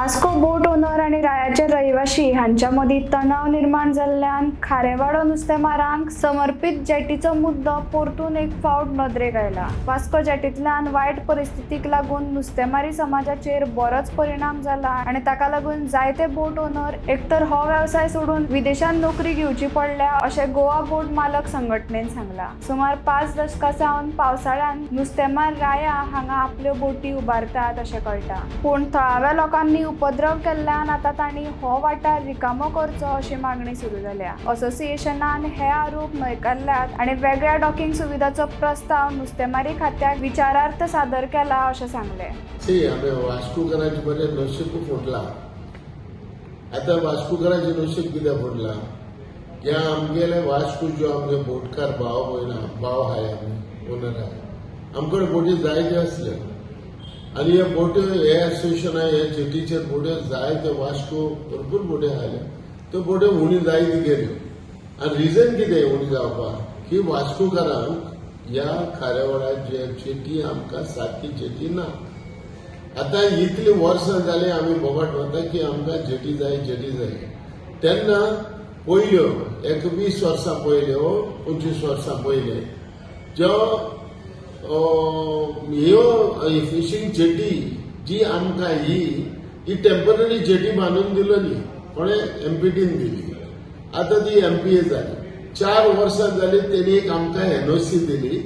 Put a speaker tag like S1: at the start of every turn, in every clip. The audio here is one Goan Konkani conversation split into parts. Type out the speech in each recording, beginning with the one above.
S1: वास्को बोट ओनर आनी रायाचे रहिवाशी हांच्या मदीं तणाव निर्माण जाल्ल्यान खारेवाडो नुस्तेमारांक समर्पीत जेटीचो मुद्दो परतून एक फावट नदरेक आयला. वास्को जेटींतल्यान वायट परिस्थितीक लागून नुस्तेमारी समाजाचेर बरोच परिणाम जाला आनी ताका लागून जायते बोट ओनर एकतर हो वेवसाय सोडून विदेशांत नोकरी घेवची पडल्या, अशें गोवा बोट मालक संघटनेन सांगलां. सुमार 5 दशकां सावन पावसाळ्यांत नुस्तेमार राया हांगा आपल्यो बोटी उबारतात अशें कळटा. पूण थळाव्या लोकांनी उपद्रव केल्ल्यान आतां तांणी हो वाठार रिकामो करचो अशी मागणी सुरू जाल्या. असोसिएशनान हे आरोप न्हयकारल्यात आनी वेगळ्या डॉकिंग सुविधाचो प्रस्ताव नुस्तेमारी खात्याक विचारार्थ सादर केला अशें सांगलें.
S2: सी, आमी वास्कोकरांचे बरें नशीब फुटलां. आतां वास्कोकरांचें नशीब कित्याक फुटलां? ह्या आमगेले वास्को ज्यो आमगे बोटकार भाव भयणां, भाव आहाय, आमी ओनर आहाय, आमकडे बोटी जायत्यो आसल्यो आनी हे बोट्यो, हे एसोसिएशना हे जेटीचेर बोट्यो जायत्यो, वास्को भरपूर बोट्यो आसल्यो. त्यो बोट्यो उणी जायत गेल्यो आनी रिजन कितें उणी जावपाक की वास्कोकारांक ह्या खाऱ्यावाड्यार जे जेटी आमकां सारकी जेटी ना. आतां इतली वर्सां जाली आमी बोबाट वता की आमकां जेटी जाय, जेटी जाय. तेन्ना पयल्यो एक 20 वर्सां पयल्यो, 25 वर्सां पयले ज्यो ह्यो फिशींग जेटी जी आमकां ही ही टेंपररी जेटी बांदून दिलोली कोणें? एमपीटीन दिली. आतां ती एमपीए जाली. 4 वर्सां जाली, तेणी एक आमकां एनओसी दिली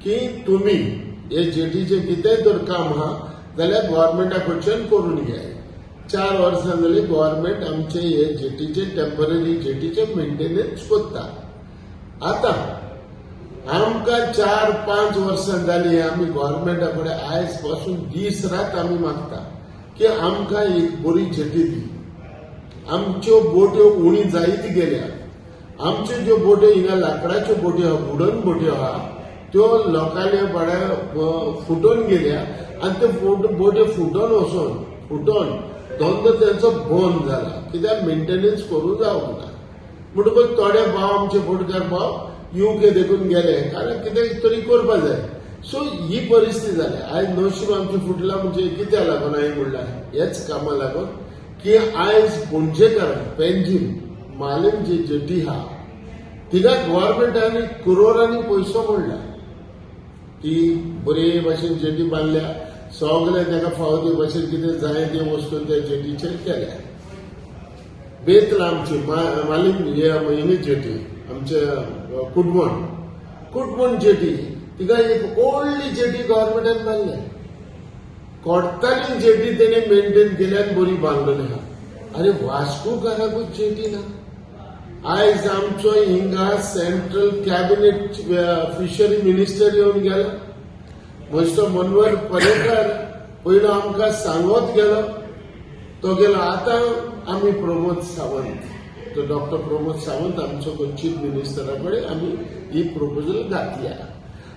S2: की तुमी हे जेटीचें कितेंय तर काम आहा जाल्यार गव्हर्मेंटा कडच्यान करून घेयात. 4 वर्सां जाली, गव्हर्मेंट आमचे हे जेटीचे, टेंपररी जेटीचे मेंटेनन्स कोत्ता. आतां आमकां 4-5 वर्सां जाली, आमी गव्हर्मेंटा कडेन आयज पासून दीस रात आमी मागता की आमकां एक बरी जेटी दी. आमच्यो बोट्यो उणी जायत गेल्या. आमच्यो ज्यो बोट्यो हिंगा लांकडाच्यो बोट्यो आहा, वुडन बोट्यो आहा, त्यो लोकांले बऱ्या फुटून गेल्या आनी त्यो बोट्यो फुटोन वचोन फुटोन धंदो तेंचो बंद जाला, कित्याक मेंटेनन्स करूं जावंक ना. म्हणटकूच थोडे भाव, आमचे बोटकार भाव युके देखून गेले, कारण कितें तरी करपा जाय. सो ही परिस्थिती जाल्या. आयज नशीब आमचें फुटलां म्हणजे कित्याक लागून हांवें म्हणलां, हेच कामा लागून की आयज पणजेकारांक पेंजीम मालीम जी जेटी आहा, तिका गव्हर्मेंटान करोडांनी पयसो मोडला. ती बरे भाशेन जेटी बांदल्या, सगळे ताका फावो ते भाशेन कितें जाय ते वस्तू त्या जेटीचेर केल्या. बेतला आमची मालीम हे हिंगा जेटी आमच्या कुटमण, कुटमण जेटी, तिका एक व्हडली जेटी गव्हर्मेंटान बांदल्या. कोडताली जेटी तेणे मेंटेन केल्या आनी बरी बांदलेली आहा. आनी वास्कोकाराकूच जेटी ना. आयज आमचो हिंगा सेंट्रल कॅबिनेट फिशरी मिनिस्टर येवन गेलो, मिस्टर मनोहर पर्रीकर. पयलो आमकां सांगत गेलो, तो गेलो. आतां आमी प्रमोद सावंत, तो डॉक्टर प्रमोद सावंत आमचो चीफ मिनिस्टरा कडेन आमी ही प्रपोजल घातल्या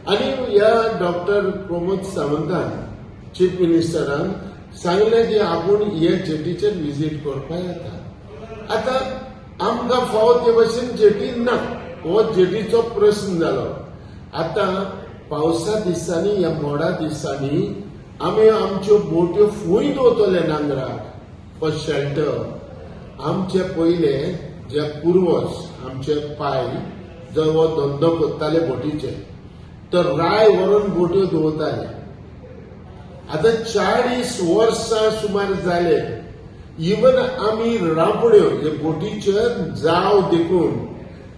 S2: आनी ह्या डॉक्टर प्रमोद सावंतान, चीफ मिनिस्टरान सांगलें की आपूण हे जेटीचेर विजीट करपाक येता. आतां आमकां फावो ते भशेन जेटी ना, हो जेटीचो प्रस्न जालो. आतां पावसा दिसांनी, ह्या मोडा दिसांनी आमी आमच्यो बोट्यो फूंय दवरतले नांगराक फॉर शेल्टर? आमचे पयले जे पुर्वज, आमचे पाय जो हो धंदो करताले बोटीचे, तर राय व्हरून बोट्यो दवरताले. आतां 40 वर्सां सुमार जाले, इवन आमी रांपड्यो हे बोटीचेर जाव देखून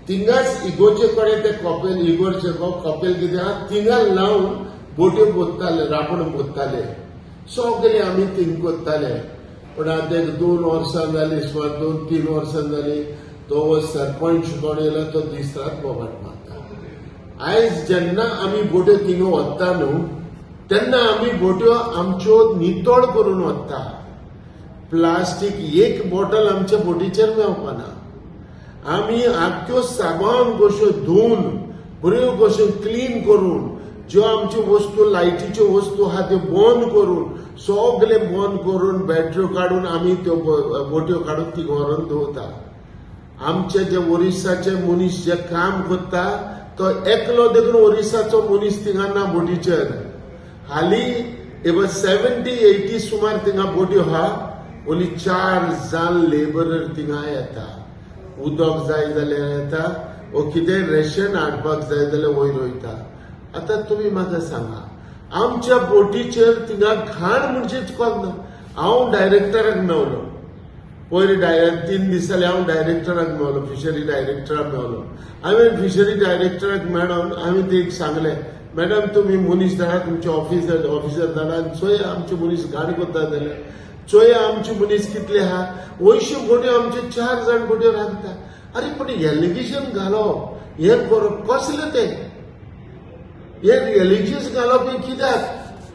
S2: थिंगाच इगोर्जे कडेन ते कपेल, इगोर्जे कपेल कितें आहा, थिंगा लावन बोट्यो बोत्ताले, रांपण बोत्ताले, सगळे आमी थिंग कोत्ताले. पूण आतां एक 2 वर्सां जालीं, सुमार 2-3 वर्सां जालीं, तो सरपंच कोण येयला तो दीस रात बोबाट मारता. आयज जेन्ना आमी बोट्यो थिंगा वता न्हू, तेन्ना आमी बोट्यो आमच्यो नितळ करून वता. प्लास्टीक एक बॉटल आमच्या बोटीचेर मेवपाना. आमी आख्यो साबण कश्यो धुवन, बऱ्यो कश्यो क्लीन करून, ज्यो आमच्यो वस्तू, लायटीच्यो वस्तू आहा त्यो बंद करून, सगळे बंद करून, बॅटऱ्यो काडून आमी त्यो बोट्यो काडून ती व्हरून दवरता. आमचे जे ओरिसाचे मनीस जे काम करता, तो एकलो देखून ओरिसाचो मनीस थिंगा ना बोटीचेर. हालीं 70-80 सुमार थिंगा बोट्यो आहा. ओन्ली चार जाण लेबरर थिंगा येता. उदक जाय जाल्यार येता वो कितेंय रेशन हाडपाक जाय जाल्यार वयर वयता. आतां तुमी म्हाका सांगा, आमच्या बोटीचेर थिंगा घाण म्हणचेच कोण ना. हांव डायरेक्टराक मेवलो पयर, 3 दीस जाले हांव डायरेक्टराक मेवलो, फिशरी डायरेक्टराक मेवलो. हांवें फिशरी डायरेक्टराक मेळोन हांवें ते एक सांगलें, मॅडम, तुमी मनीस धाडा, तुमचे ऑफिसर ऑफिसर धाडा आनी चोया आमचे मनीस घाण करता जाल्यार चोया आमचे मनीस कितले आहा. 200 बोट्यो आमचे चार जाण बोट्यो रांदता. अरे, पण एलिगेशन घालप, हें करप कसलें तें? हे एलिगेशन घालप हें कित्याक?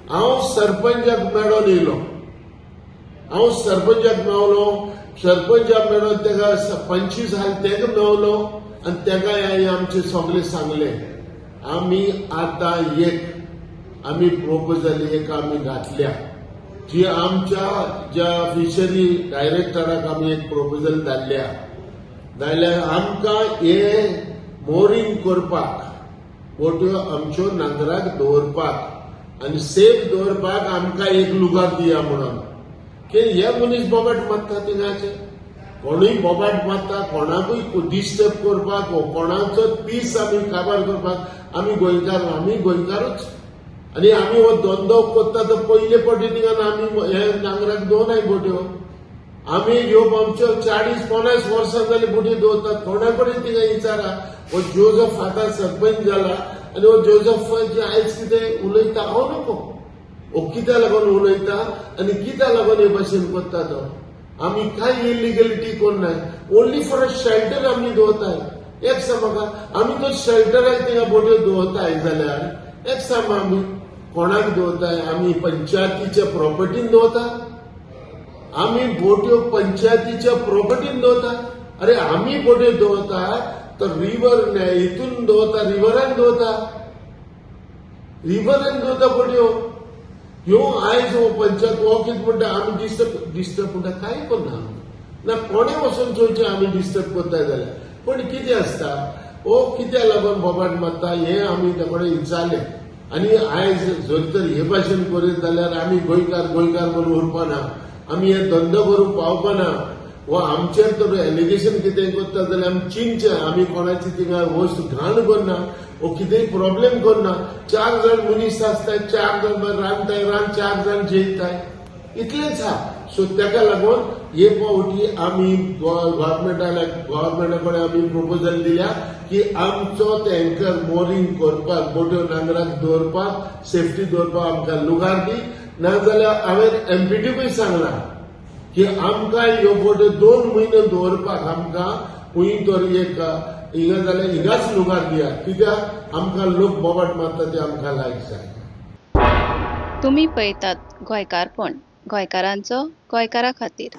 S2: हांव सरपंचाक मेळोन येयलो. हांव सरपंचाक मेवलो. सरपंचाक मेळोन तेका 25 हाल तेका मेवलो आनी तेका हांवें आमचे सगळे सांगलें, आमी आतां एक आमी प्रोपोजल एक आमी घातल्या जी आमच्या ज्या फिशरी डायरेक्टराक आमी एक प्रोपोजल धाडल्या. धाडल्या आमकां हे मोरींग करपाक, बोट्यो आमच्यो नांगराक दवरपाक आनी सेफ दवरपाक आमकां एक लुगार दिया म्हणून. की हे मनीस बोबाट मारता थिंगाचे, कोणूय बोबाट मारता, कोणाकूय डिस्टर्ब करपाक वो कोणाचो पीस आमी काबार करपाक. आमी गोंयकार, आमी गोंयकारूच आनी आमी हो धंदो करता. तो पयले फावटी थिंगा आमी हे नांगराक दवरनाय बोट्यो. आमी ह्यो आमच्यो 40-50 वर्सां जाली बोटी दवरतात. कोणा कडेन थिंगा विचारा. हो जोजफ आतां सरपंच जाला आनी हो जोजफ आयज कितें उलयता हांव नको. हो कित्या लागून उलयता आनी कित्या लागून हे भाशेन करता तो? आमी कांय इलिगलिटी करनाय. ओन्ली फॉर अ शेल्टर आमी दवरताय. एक सांग म्हाका, आमी तो शेल्टराक थिंगा बोट्यो दवरताय जाल्यार एक सांग, आमी कोणाक दवरताय? आमी पंचायतीच्या प्रॉपर्टीन दवरता? आमी बोट्यो पंचायतीच्या प्रॉपर्टीन दवरता? अरे, आमी बोट्यो दवरता तर रिवर हितून दवरता, रिवरान दवरता, रिवरान दवरता बोट्यो ह्यो. आयज हो पंचायत हो कितें म्हणटा, आमी डिस्टर्ब डिस्टर्ब म्हणटा. कांय करना आमी ना. कोणें वचून चोवचें आमी डिस्टर्ब करताय जाल्यार. पूण कितें आसता, हो कित्याक लागून बोबाट मारता हें आमी त्या कडेन विचारलें. आनी आयज जर तर हे भाशेन करीत जाल्यार आमी गोंयकार गोंयकार म्हणून उरपाना, आमी हे धंदो करूंक पावपाना. वो आमचेर तर एलिगेशन कितें करता जाल्यार आमी चिंतचें. आमी कोणाची थिंगा वस्त घाण करना वो कितेंय प्रॉब्लेम करना. चार जाण मनीस आसताय, चार जाण रांदताय, रांद चार जाण जेयताय, इतलेंच आहा. सो तेका लागून हे फावटी आमी गव्हर्मेंटा कडेन आमी प्रपोजल दिल्या की आमचो ते एंकर मोरींग करपाक, बोट्यो नांगराक दवरपाक, सेफ्टी दवरपाक आमकां लुगार दी. नाजाल्यार हांवें एमपीटीकूय सांगलां की आमकां ह्यो बोट्यो 2 म्हयने दवरपाक आमकां खंय तर एक हिंगा जाल्यार हिंगाच लुगार दिया. कित्याक आमकां लोक बोबाट मारता ते आमकां लायक जाय.
S3: तुमी पळयतात गोंयकारपण, गोंयकारांचो गोंयकारा खातीर.